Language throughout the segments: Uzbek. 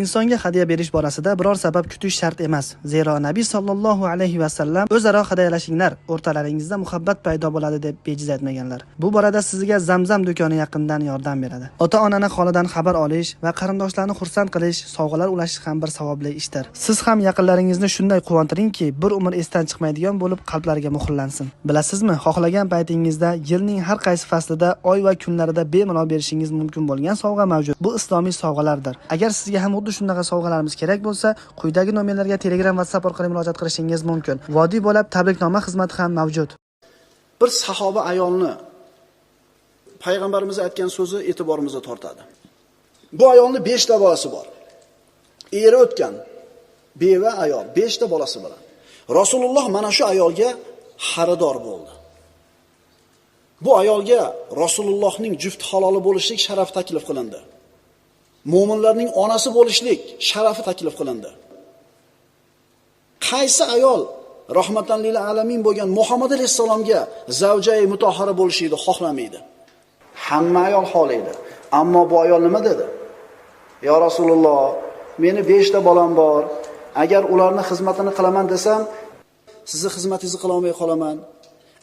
Insonga hadya berish borasida biror sabab kutish shart emas. Zero Nabiy sallallohu alayhi va sallam o'zaro hadyalashinglar, o'rtalaringizda muhabbat paydo bo'ladi deb bejiz aytmaganlar. Bu borada sizga Zamzam do'koni yaqindan yordam beradi. Ota-onani holidan xabar olish va qarindoshlarni xursand qilish, sovg'alar ulashish ham bir savobli ishdir. Siz ham yaqinlaringizni shunday quvontiringki, bir umr esdan chiqmaydigan bo'lib qalblariga muhrlansin. Bilasizmi, xohlagan paytingizda yilning har qaysi faslida, oy va kunlarida bemalol berishingiz mumkin bo'lgan sovg'a mavjud. Bu islomiy sovg'alardir. Agar sizga ham xuddi shunaqa sovg'alarimiz kerak bo'lsa, quyidagi nomerlarga Telegram, WhatsApp orqali murojaat qilishingiz mumkin. Vodiy bo'lab tabriknoma xizmati ham mavjud. Bir sahoba ayolni payg'ambarimiz aytgan so'zi e'tiborimizni tortadi. Bu ayolning 5 ta bolasi bor. Eri o'tgan beva ayol, 5 ta bolasi bilan. Rasululloh mana shu ayolga xaridor bo'ldi. Bu ayolga Rasulullohning juft haloli bo'lishlik sharafi taklif qilindi. Mo'minlarning onasi bo'lishlik sharafi taklif qilindi. Qaysi ayol rahmatan lil alamin bo'lgan Muhammad alayhissalomga zavjai mutahhara bo'lishini xohlamaydi? Hamma ayol xohlaydi. Ammo bu ayol nima dedi? Ya Rasululloh, meni 5 ta bolam bor. Agar ularni xizmatini qilaman desam, sizni xizmatingizni qila olmay qolaman.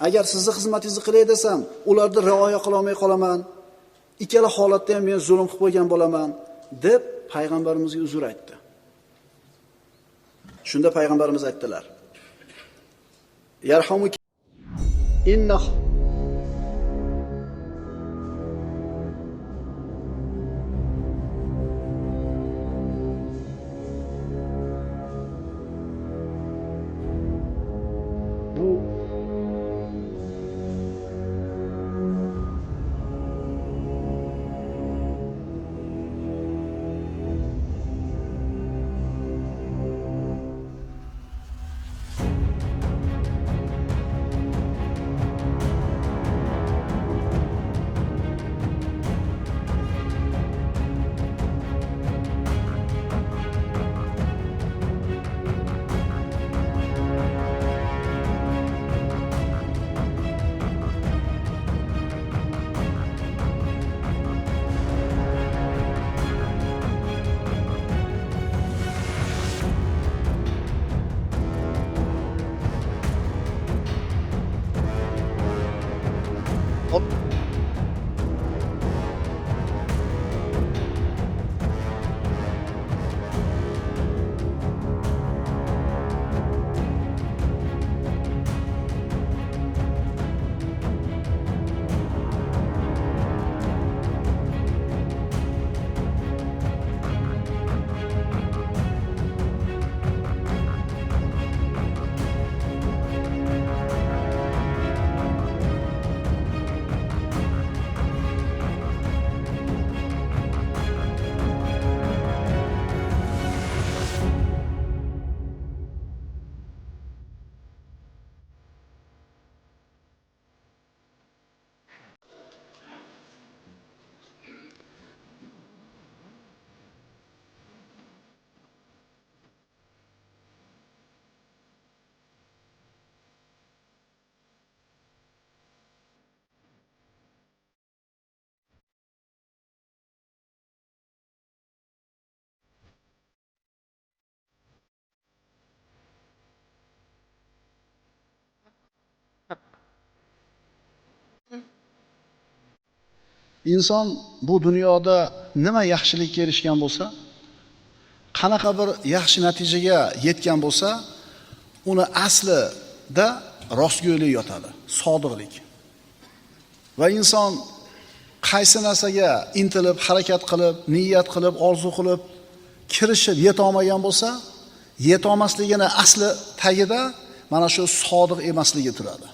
Agar sizni xizmatingizni qilay desam, ularni rioya qila olmay qolaman. Ikkala holatda ham men zulm qilib qo'ygan bo'laman, deb payg'ambarimizga uzr aytdi. Shunda payg'ambarimiz aytdilar: Yarhamuki inna bu inson bu dunyoda nima yaxshilikka erishgan bo'lsa, qanaqa bir yaxshi natijaga yetgan bo'lsa, uni aslida rostgo'ylik yotadi, sodiqlik. Va inson qaysi narsaga intilib, harakat qilib, niyat qilib, orzu qilib, kirishib yeta olmagan bo'lsa, yeta olmasligini asli tagida mana shu sodiq emasligi turadi.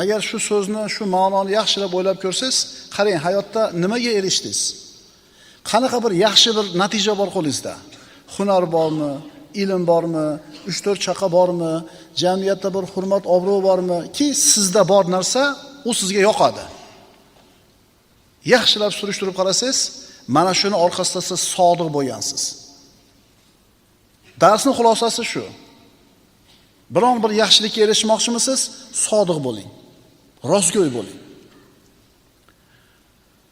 Agar shu so'zni, shu ma'noni yaxshilab o'ylab ko'rsangiz, qarang, hayotda nimaga erishdingiz? Qanaqa bir yaxshi bir natija bor qo'lingizda? Hunar bormi, ilm bormi, 3-4 chaqa bormi, jamiyatda bir hurmat, obro' bormi? Ki sizda bor narsa, u sizga yoqadi. Yaxshilab surishtirib qarasangiz, mana shuni orqasida siz sodiq bo'lgansiz. Darsning xulosasi shu. Biron bir yaxshilikka erishmoqchimisiz? Sodiq bo'ling. Rostgo'y bo'ling.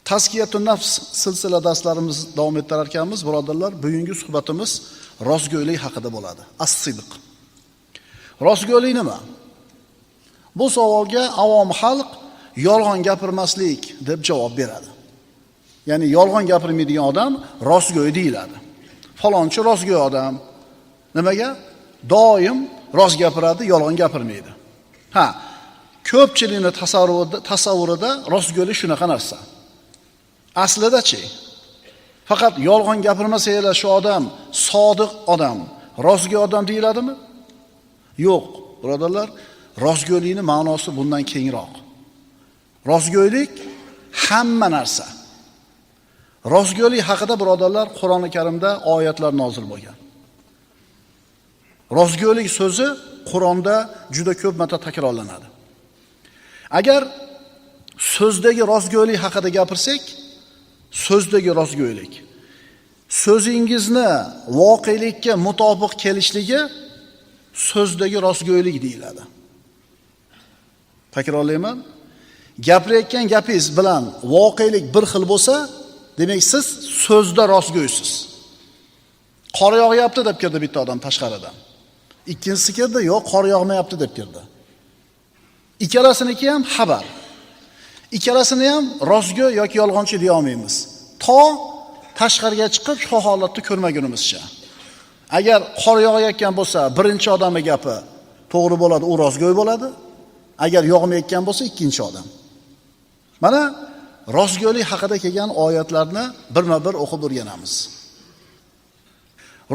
Tazkiyatun nafs silsila darslarimiz davom ettirar ekanmiz, birodarlar, bugungi suhbatimiz rostgo'ylik haqida bo'ladi. As-sidq. Rostgo'ylik nima? Bu savolga avom xalq yolg'on gapirmaslik deb javob beradi. Ya'ni yolg'on gapirmaydigan odam rostgo'y deyiladi. Falonchi rostgo'y odam. Nimaga? Doim rost gapiradi, yolg'on gapirmaydi. Ha, ko'pchilikning tasavvurida rostgo'ylik shunaqa narsa. Aslida-chi, faqat yolg'on gapirmasa shu odam sodiq odam, rostgo'y odam deyiladimi? Yo'q, birodarlar, rostgo'ylikning ma'nosi bundan kengroq. Rostgo'ylik hamma narsa. Rostgo'ylik haqida birodarlar Qur'oni Karimda oyatlar nozil bo'lgan. Rostgo'ylik so'zi Qur'onda juda ko'p marta takrorlanadi. Agar so'zdagi rostgo'ylik haqida gapirsak, so'zdagi rostgo'ylik so'zingizni voqelikka mutobiq kelishligi so'zdagi rostgo'ylik deyiladi. Takrorlayman. Gapirayotgan gapingiz bilan voqelik bir xil bo'lsa, demak siz so'zda rostgo'ysiz. Qor yog'yapti deb kirdi bitta odam tashqaridan. Ikkinchisi kirdi, yo'q, qor yog'mayapti deb kirdi. Ikkalasiniki ham xabar. Ikkalasini ham rostgo'y yoki yolg'onchi deya olmaymiz. To tashqariga chiqib shu holatni ko'rmagunimizcha. Agar qor yog'ayotgan bo'lsa, birinchi odamning gapi to'g'ri bo'ladi, u rostgo'y bo'ladi. Agar yog'mayotgan bo'lsa, ikkinchi odam. Mana rostgo'ylik haqida kelgan oyatlarni birma-bir o'qib o'rganamiz.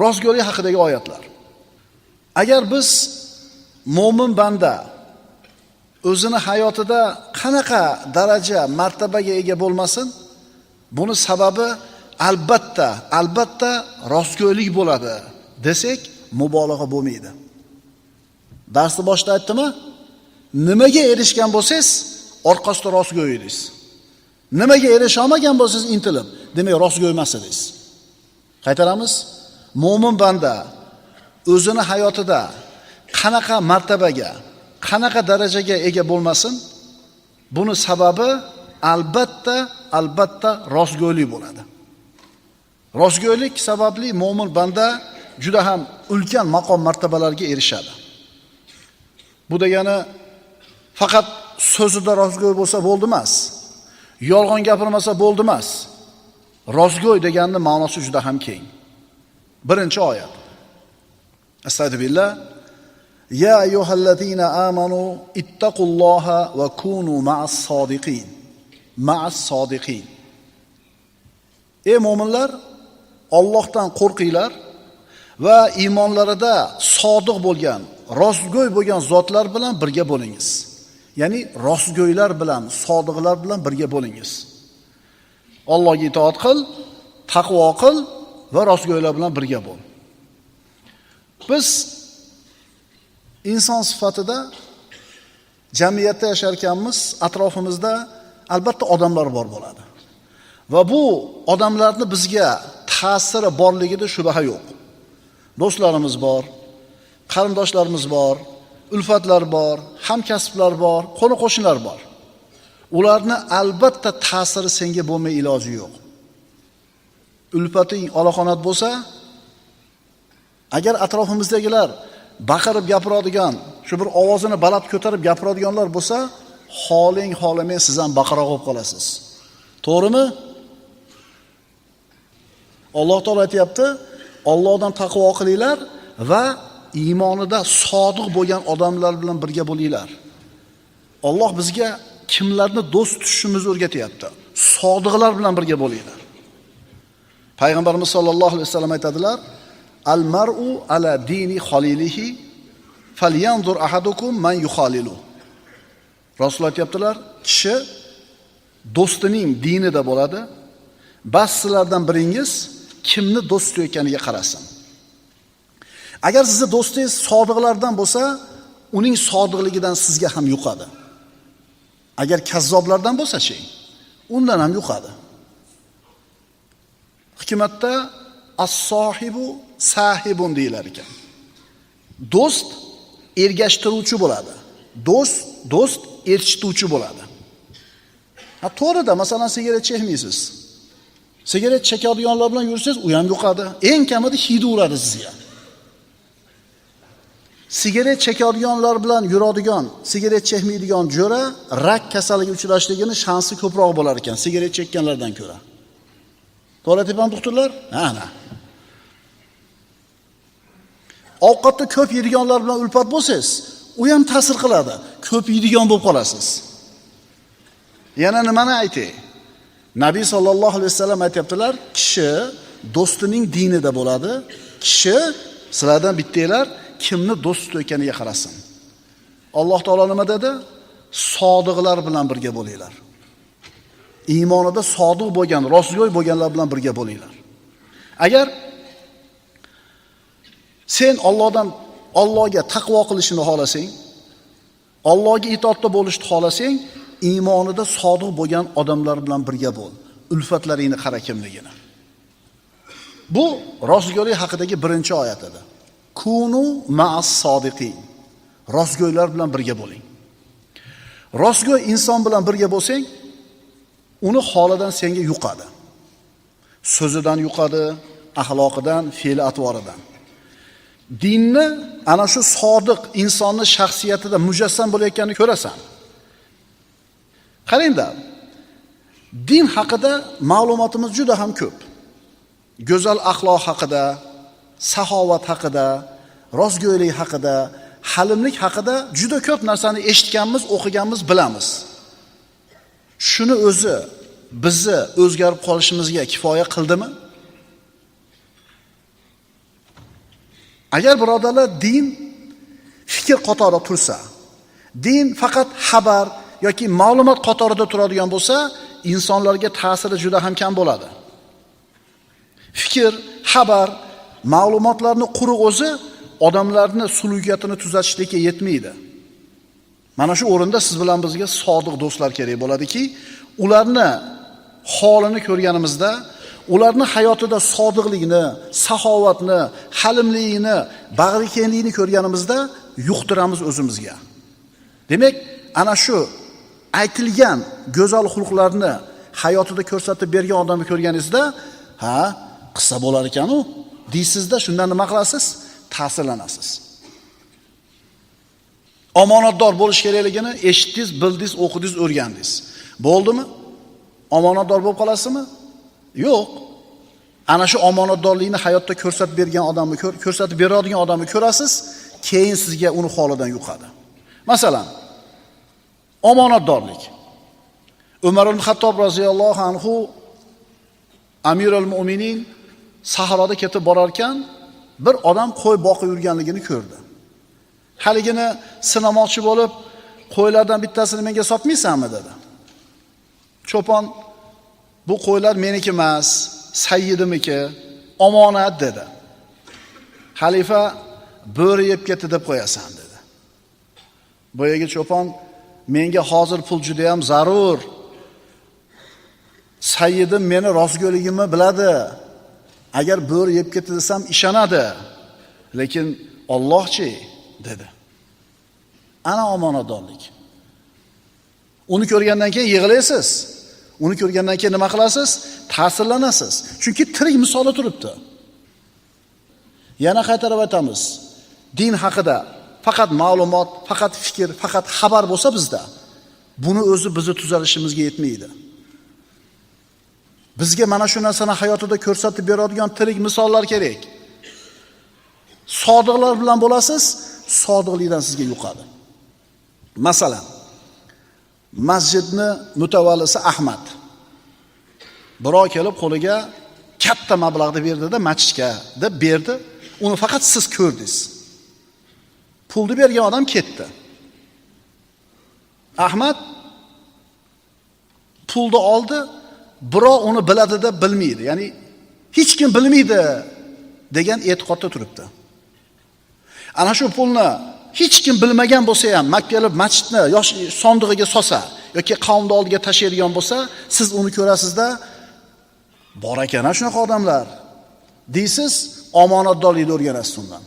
Rostgo'ylik haqidagi oyatlar. Agar biz mo'min banda o'zini hayotida qanaqa daraja, martabaga ega bo'lmasin, buni sababi albatta rostgo'ylik bo'ladi desak, mubolag'a bo'lmaydi. Darsni boshida aytdimi? Nimaga erishgan bo'lsangiz, orqasida rostgo'y edingiz. Nimaga erisha olmagan bo'lsangiz intilib, demak rostgo'y emas edingiz. Qaytaramiz. Mo'min banda o'zini hayotida qanaqa martabaga, qanaqa darajaga ega bo'lmasin, buni sababi albatta rostgo'ylik bo'ladi. Rostgo'ylik sababli mo'min banda juda ham ulkan maqom martabalarga erishadi. Bu degani faqat so'zida rostgo'y bo'lsa bo'ldi emas. Yolg'on gapirmasa bo'ldi emas. Rostgo'y deganning ma'nosi juda ham keng. Birinchi oyat. Astagfirullah. Ya ayyuhallazina amanu ittaqulloha va kunu ma'as sodiqin. Ma'as sodiqin. Ey mo'minlar, Allohdan qo'rqinglar va iymonlarida sodiq bo'lgan, rostgo'y bo'lgan zotlar bilan birga bo'lingiz. Ya'ni rostgo'ylar bilan, sodiqlar bilan birga bo'lingiz. Allohga itoat qil, taqvo qil va rostgo'ylar bilan birga bo'l. Biz inson sifatida jamiyatda yashar ekanmiz, atrofimizda albatta odamlar bor bo'ladi. Va bu odamlarni bizga ta'siri borligida shubha yo'q. Do'stlarimiz bor, qarindoshlarimiz bor, ulfatlar bor, hamkasblar bor, qo'ni-qo'shnilar bor. Ularni albatta ta'siri senga bo'lmay iloji yo'q. Ulfating olaqonat bo'lsa, agar atrofimizdagilar baqirib gapiradigan, shu bir ovozini baland ko'tarib gapiradiganlar bo'lsa, holing holimay siz ham baqiroq bo'lib qolasiz. To'g'rimi? Alloh taolo aytayapti, Allohdan taqvo qilinglar va iymonida sodiq bo'lgan odamlar bilan birga bo'linglar. Alloh bizga kimlarni do'st tutishimizni o'rgatyapti. Sodiqlar bilan birga bo'linglar. Payg'ambarimiz sollallohu alayhi vasallam aytadilar: Al mar'u ala dini khalilihi falyanzur ahadukum man yukhalilu. Rasul aytayaptilar, kishi do'stining dinida bo'ladi. Bas sizlardan biringiz kimni do'st tutayotganiga qarasin. Agar sizni do'stingiz sodiqlardan bo'lsa, uning sodiqligidan sizga ham yuqadi. Agar kazzoblardan bo'lsa-chi, undan ham yuqadi. Hikmatda as-sohibu sahibun deyilar ekan. Do'st ergashtiruvchi bo'ladi. Do'st erchituvchi bo'ladi. Ha, to'g'rida, masalan, sigaret chekmaysiz. Sigaret chekadiganlar bilan yursangiz, u ham yo'qadi. Eng kamida hidi uradi sizga. Sigaret chekadiganlar bilan yuradigan, sigaret chekmaydigan jo'ra rak kasaliga uchrashligini shansi ko'proq bo'lar ekan sigaret chekkanlardan ko'ra. To'g'ri aytyapman doktorlar? Ha, ana. Ovqatni ko'p yeydiganlar bilan ulfat bo'lsangiz, u ham ta'sir qiladi. Ko'p yeydigan bo'lib qolasiz. Yana nimani aytay? Nabiy sallallohu alayhi vasallam aytayaptilar, kishi do'stining dinida bo'ladi. Kishi sizlardan bittanglar kimni do'sti ekaniga qarasin. Alloh taolo nima dedi? Sodiqlar bilan birga bo'linglar. Iymonida sodiq bo'lgan, rostgo'y bo'lganlar bilan birga bo'linglar. Agar sen Allohdan Allohga taqvo qilishini xohlasang, Allohga itoatda bo'lishni xohlasang, iymonida sodiq bo'lgan odamlar bilan birga bo'l. Ulfatlaringni qara kimligini. Bu rostgo'ylik haqidagi birinchi oyat edi. Kunu ma'as sodiqin. Rostgo'ylar bilan birga bo'ling. Rostgo'y inson bilan birga bo'lsang, uni holidan senga yuqadi. So'zidan yuqadi, axloqidan, fe'l atvoridan. Dinni ana shu sodiq insonni shaxsiyatida mujassam bo'layotganini ko'rasan. Qarangda, din haqida ma'lumotimiz juda ham ko'p. Go'zal axloq haqida, saxovat haqida, rostgo'ylik haqida, halimlik haqida juda ko'p narsani eshitganmiz, o'qiganmiz, bilamiz. Shuni o'zi bizni o'zgarib qolishimizga kifoya qildimi? Agar birodarlar din fikr qatorida tursa, din faqat xabar yoki ma'lumot qatorida turadigan bo'lsa, insonlarga ta'siri juda ham kam bo'ladi. Fikr, xabar, ma'lumotlarni quruq o'zi odamlarni sulukiyatini tuzatishlikka yetmaydi. Mana shu o'rinda siz bilan bizga sodiq do'stlar kerak bo'ladiki, ularni holini ko'rganimizda, ularni hayotida sodiqlikni, saxovatni, halimlikni, bag'rikenglikni ko'rganimizda yuqtiramiz o'zimizga. Demak, ana shu aytilgan go'zal xulqlarni hayotida ko'rsatib bergan odamni ko'rganingizda, ha, qissa bo'lar ekan u, deysizda, shundan nima qilasiz? Ta'sirlanasiz. Omonatdor bo'lish kerakligini eshitdingiz, bildingiz, o'qidingiz, o'rgandingiz. Bo'ldimi? Omonatdor bo'lib qolasizmi? Yo'q. Ana shu omonatdorlikni hayotda ko'rsatib bergan odamni ko'rsatib beradigan odamni ko'rasiz, keyin sizga uni holidan yuqadi. Masalan, omonatdorlik. Umar ibn Xattob roziyallohu anhu Amirul Mu'minin sahroda ketib borarkan, bir odam qo'y boqib yurganligini ko'rdi. Haligini sinamoqchi bo'lib, qo'ylardan bittasini menga sotmaysanmi dedi. Cho'pon, bu qo'ylar meniki emas, sayyidimiki, omonat dedi. Xalifa bo'ri yeb ketdi deb qo'yasan dedi. Boyagi cho'pon, menga hozir pul juda ham zarur. Sayyidim meni rostgo'yligimni biladi. Agar bo'ri yeb ketdi desam ishonadi. Lekin Allohchi dedi. Ana omonatdorlik. Uni ko'rgandan keyin yig'laysiz. Uni ko'rgandan keyin nima qilasiz? Ta'sirlanasiz. Chunki tirik misoli turibdi. Yana qaytarib aytamiz. Din haqida faqat ma'lumot, faqat fikr, faqat xabar bo'lsa bizda, buni o'zi bizni tuzalishimizga yetmaydi. Bizga mana shu narsani hayotida ko'rsatib beradigan tirik misollar kerak. Sodiqlar bilan bo'lasiz, sodiqlikdan sizga yuqadi. Masalan, masjidni mutavallisi Ahmad birov kelib qo'liga katta mablag'ni berdi-da, masjidga deb berdi. Uni faqat siz ko'rdingiz. Pulni bergan odam ketdi. Ahmad pulni oldi, birov uni biladi deb bilmaydi. Ya'ni hech kim bilmaydi degan e'tiqodda turibdi. Ana shu pulni hech kim bilmagan bo'lsa ham, kelib masjidni yosh sondig'iga solsa yoki qavmni oldiga tashlaydigan bo'lsa, siz uni ko'rasizda, bor ekan shunaqa odamlar deysiz, omonatdorlikni o'rganasiz undan.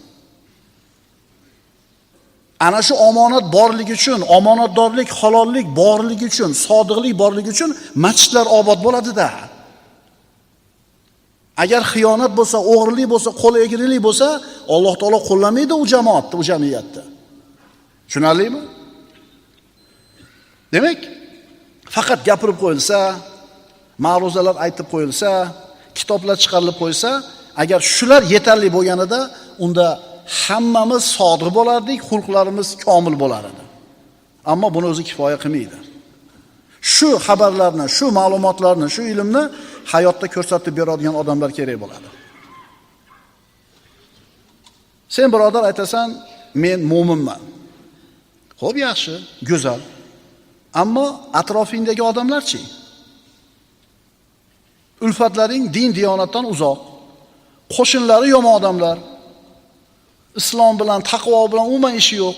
Ana shu omonat borligi uchun, omonatdorlik, halollik borligi uchun, sodiqlik borligi uchun masjidlar obod bo'ladi-da. Agar xiyonat bo'lsa, o'g'rilik bo'lsa, qo'l egrilik bo'lsa, Alloh taolo qo'llamaydi u jamoatni, u jamiyatni. Tushunarlimi? Demak, faqat gapirib qo'yilsa, ma'ruzalar aytib qo'yilsa, kitoblar chiqarilib qo'yilsa, agar shular yetarli bo'lganida, unda hammamiz sodiq bo'lardik, xulqlarimiz komil bo'lar edi. Ammo buni o'zi kifoya qilmaydi. Shu xabarlarni, shu ma'lumotlarni, shu ilmni hayotda ko'rsatib beradigan odamlar kerak bo'ladi. Sen birodar aytasan, men mo'minman. Xo'p, yaxshi, go'zal. Ammo atrofingdagi odamlar-chi? Ulfatlaring din diyonatdan uzoq. Qo'shinlari yomon odamlar. Islom bilan, taqvo bilan umuman ishi yo'q.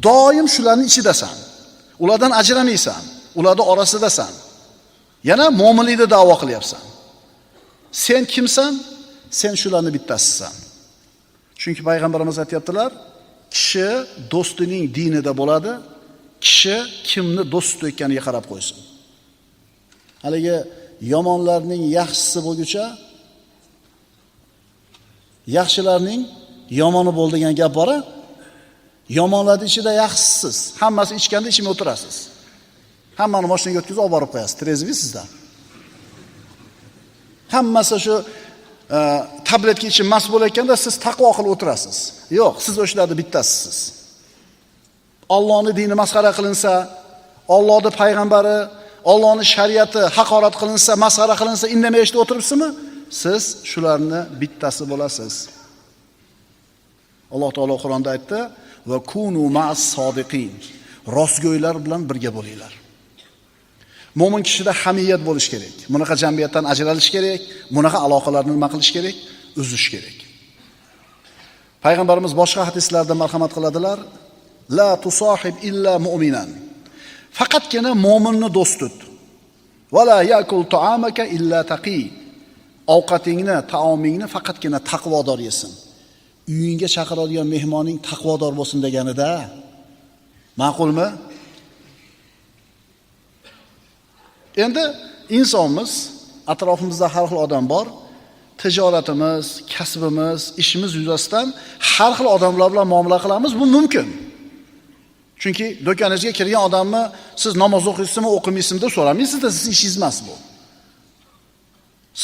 Doim shularning ichidasan. Ulardan ajramaysan. Ularning orasidasan. Yana mo'minlikni da'vo qilyapsan. Sen kimsan? Sen shularning bittasisan. Chunki payg'ambarimiz aytayaptilar, kishi do'stining dinida bo'ladi, kishi kimni do'st tutayotganiga qarab qo'ysin. Haligi yomonlarning yaxshisi bo'lguncha yaxshilarning yomoni bo'l degan gap bor-a? Yomonlarning ichida yaxshisiz. Hammasi ichganda ichmay o'tirasiz. Hammani mashinaga o'tkazib olib borib qo'yasiz. Trezvi sizda. Hammasi shu tabletka ichib mast bo'layotganda siz taqvo qilib o'tirasiz. Yo'q, siz o'shalarning bittasisiz. Allohning dini masxara qilinsa, Allohning payg'ambari, Allohning shariati haqorat qilinsa, masxara qilinsa, indamay eshitib o'tiribsizmi? Siz shularni bittasi bo'lasiz. Alloh taolo Qur'onda aytdi: "Va kunu ma'as sodiqin." Rostgo'ylar bilan birga bo'linglar. Mo'min kishida hamiyat bo'lish kerak. Bunaqa jamiyatdan ajralish kerak, bunaqa aloqalarni nima qilish kerak? Uzish kerak. Payg'ambarimiz boshqa hadislarda marhamat qiladilar: "La tusahib illa mu'minan." Faqatgina mo'minni do'st tut. Va la yakul ta'amaka illa taqi. Ovqatingni, taomingni faqatgina taqvodor yesin. Uyingga chaqiradigan mehmoning taqvodor bo'lsin deganida ma'qulmi? Endi insonmiz, atrofimizda har xil odam bor. Tijoratimiz, kasbimiz, ishimiz yuzasidan har xil odamlar bilan muomala qilamiz, bu mumkin. Chunki do'koningizga kirgan odamni siz namoz o'qiysizmi, o'qimaysizmi deb so'ramaysizda, siz ishingiz emas bu.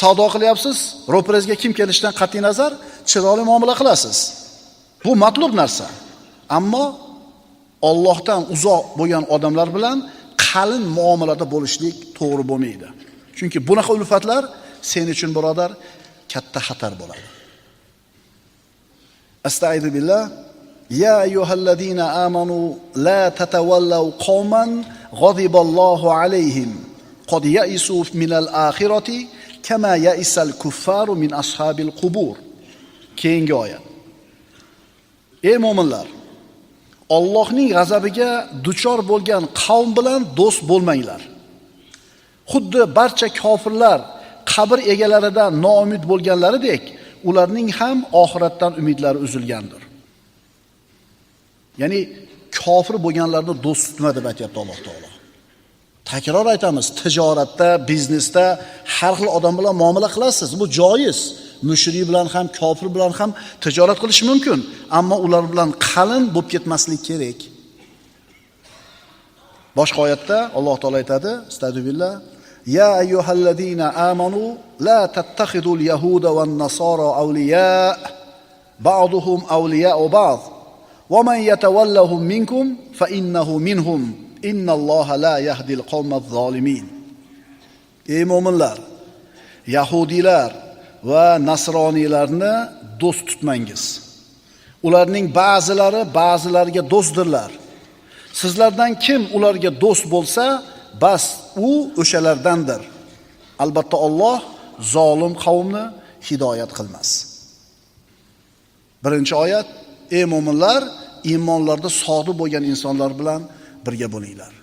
Savdo qilyapsiz, ro'parangizga kim kelishidan qat'iy nazar chiroyli muomala qilasiz. Bu matlub narsa. Ammo Allohdan uzoq bo'lgan odamlar bilan qalin muomalada bo'lishlik to'g'ri bo'lmaydi. Chunki bunaqa ulfatlar sen uchun birodar katta xatar bo'ladi. Astaizu billah. Ya ayyuhallazina amanu la tatawallaw qauman ghadiballohu alayhim qad ya'isu minal akhirati kama ya'isal kuffaru min ashabil qubur. Keyingi oyat. Ey mo'minlar, Allohning g'azabiga duchor bo'lgan qavm bilan do'st bo'lmanglar. Xuddi barcha kofirlar qabr egalaridan noumid bo'lganlaridek, ularning ham oxiratdan umidlari uzilgandir. Ya'ni kofir bo'lganlarni do'st tutma deb aytayapti Alloh taolo. Takror aytamiz, tijoratda, biznesda har xil odam bilan muomala qilasiz, bu joiz. Mushrik bilan ham, kofir bilan ham tijorat qilish mumkin, ammo ular bilan qalin bo'lib ketmaslik kerak. Boshqa oyatda Alloh taolo aytadi, astagfirullah, ya ayyuhallazina amanu la tattakhidul yahuda wan nasara awliya ba'duhum awliya'u ba'd va man yatawallahum minkum fa innahu minhum innalloha la yahdil qawmaz zolimin. Ey mo'minlar, yahudiylar va nasroniylarni do'st tutmangiz. Ularning ba'zilari ba'zilariga do'stdirlar. Sizlardan kim ularga do'st bo'lsa, bas u o'shalardandir. Albatta Alloh zolim qavmni hidoyat qilmas. Birinchi oyat, ey mo'minlar, iymonlarda sodiq bo'lgan insonlar bilan birga bo'linglar.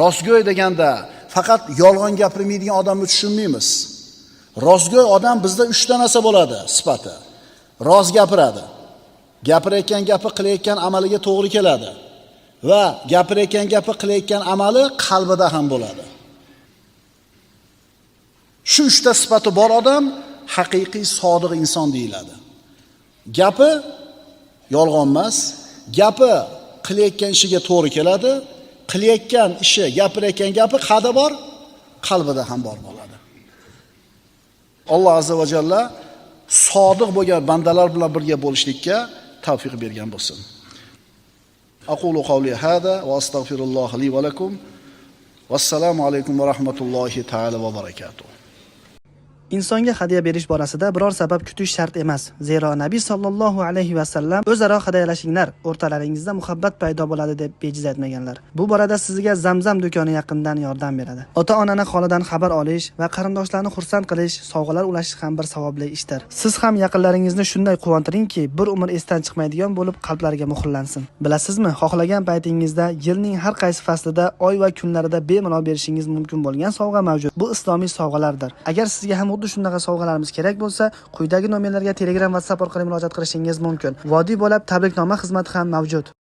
Rostgo'y deganda faqat yolg'on gapirmaydigan odamni tushunmaymiz. Rostgo'y odam bizda 3 ta narsa bo'ladi sifati. Rost gapiradi. Gapirayotgan gapi qilayotgan amaliga to'g'ri keladi. Va gapirayotgan gapi qilayotgan amali qalbida ham bo'ladi. Shu uchta sifati bor odam haqiqiy sodiq inson deyiladi. Gapi yolg'on emas, gapi qilayotgan ishiga to'g'ri keladi, qilayotgan ishi, gapirayotgan gapi qayerda bor? Qalbida ham bor bo'ladi. Alloh azza va jalla sodiq bo'lgan bandalar bilan birga bo'lishlikka tavfiq bergan bo'lsin. Aqulu qawli hada va astagfirulloh li va lakum. Vassalomu alaykum va rahmatullohi taala va barakatuh. Insonga hadya berish borasida biror sabab kutish shart emas. Zero Nabiy sallallohu alayhi va sallam o'zaro hadyalashinglar, o'rtalaringizda muhabbat paydo bo'ladi deb bejiz aytmaganlar. Bu borada sizga Zamzam do'koni yaqindan yordam beradi. Ota-onani holidan xabar olish va qarindoshlarni xursand qilish, sovg'alar ulashish ham bir savobli ishdir. Siz ham yaqinlaringizni shunday quvontiringki, bir umr esdan chiqmaydigan bo'lib qalblariga muhrlansin. Bilasizmi, xohlagan paytingizda yilning har qaysi faslida, oy va kunlarida bemalol berishingiz mumkin bo'lgan sovg'a mavjud. Bu islomiy sovg'alardir. Agar sizga ham xuddi shunaqa sovg'alarimiz kerak bo'lsa, quyidagi nomerlarga Telegram, WhatsApp orqali murojaat qilishingiz mumkin. Vodiy bo'lab tabriknoma xizmati ham mavjud.